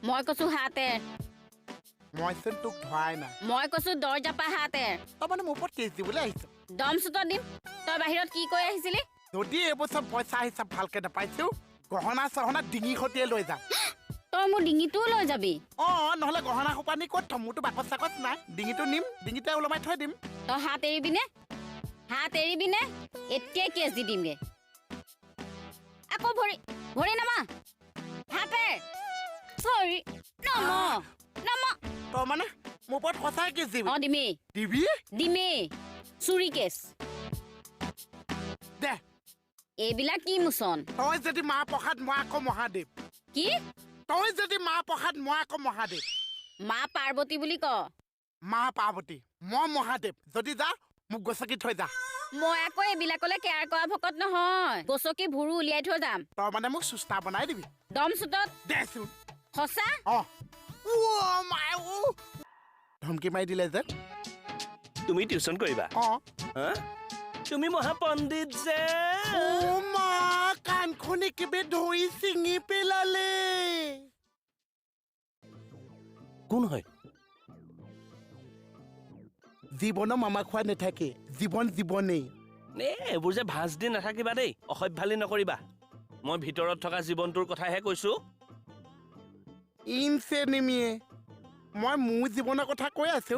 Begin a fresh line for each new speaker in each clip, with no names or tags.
মই কৈছো হাত এৰ।
মইচোন তোক ধৰাই নাই।
মই কৈছো দৰ্জা পা হাত এৰ।
তই মানে মোৰ ওপৰত কেছ দিবলৈ আহিছ?
দম চুটত দিম। তই বাহিৰত কি কৈ আহিছিলি?
যদি এইবছৰ পইচা হিচাপ ভালকে নাপাইছো, গহনা চহনা ডিঙি সতিয়ে লৈ যাম।
তই মোৰ ডিঙিটোও লৈ যাবি?
অ, নহ'লে গহনা সোপা নি ক'ত থ'ম? মোৰতো বাকচ চাকচ নাই। ডিঙিটো নিম, ডিঙিতে ওলমাই থৈ দিম।
তই হাত এৰিবিনে? হাত এৰিবিনে? এতিয়াই কেছ দি দিমগে। আকৌ ভৰি ভৰি নমা, হাত এৰ, ভৰি নম নম।
তই মানে মোৰ ওপৰত সঁচাই কেছ দিবি?
অ, দিমেই।
দিবি?
দিমেই, চুৰি কেছ।
দে।
এইবিলাক কি মোচন?
তই যদি মা প্ৰসাদ, মই আকৌ মহাদেৱ।
কি?
তই যদি মা প্ৰসাদ, মই আকৌ মহাদেৱ।
মা পাৰ্বতী বুলি ক।
মা পাৰ্বতী, মই মহাদেৱ। যদি যা, মোক গছকি থৈ যা।
মই আকৌ এইবিলাকলে কেয়াৰ কৰা ভকত নহয়। গছকি ভুৰু উলিয়াই থৈ যাম।
তই মানে মোক চুস্তা বনাই দিবি?
দম চুটত।
দেচোন।
সঁচা?
অ। মাই, ও ধমকি মাৰি দিলে যে।
তুমি টিউচন কৰিবা?
অ।
হা? তুমি মহাপণ্ডিত যে।
অ মা, কাণখন একেবাৰে ধৰি ছিঙি পেলালে।
কোন হয়?
জীৱনৰ মামা খোৱা নাথাকে, জীৱন জীৱনেই।
এ, এইবোৰ যে ভাঁজ দি নাথাকিবা দেই, অসভ্যালি নকৰিবা। মই ভিতৰত থকা জীৱনটোৰ কথাহে কৈছো।
ইনচে নিমিয়ে, মই মোৰ জীৱনৰ কথা কৈ আছো,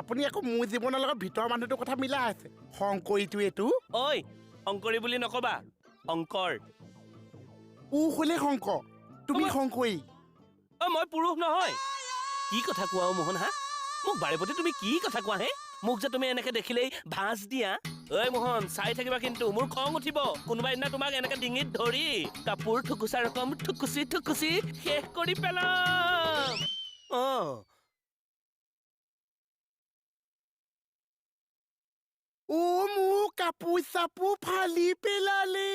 আপুনি আকৌ মোৰ জীৱনৰ লগত ভিতৰৰ মানুহটোৰ কথা মিলাই আছে। শংকৰীটো এইটো।
ঐ, শংকৰী বুলি নকবা, শংকৰ।
পুৰুষ হ'লে শংকৰ, তুমি শংকৰী।
অ, মই পুৰুষ নহয়। কি কথা কোৱা অ মোহন? হা, মোক বাৰে প্ৰতি তুমি কি কথা কোৱা হে? মোক যে তুমি এনেকে দেখিলেই ভাঁজ দিয়া। ঐ মোহন, চাই থাকিবা কিন্তু, মোৰ খং উঠিব। কোনোবা দিনা তোমাক এনেকে ডিঙিত ধৰি কাপোৰ থুকুচা ৰকম থুকুচি থুকুচি শেষ কৰি পেলাম। অ।
অ, মোৰ কাপোৰ চাপোৰ ফালি পেলালে।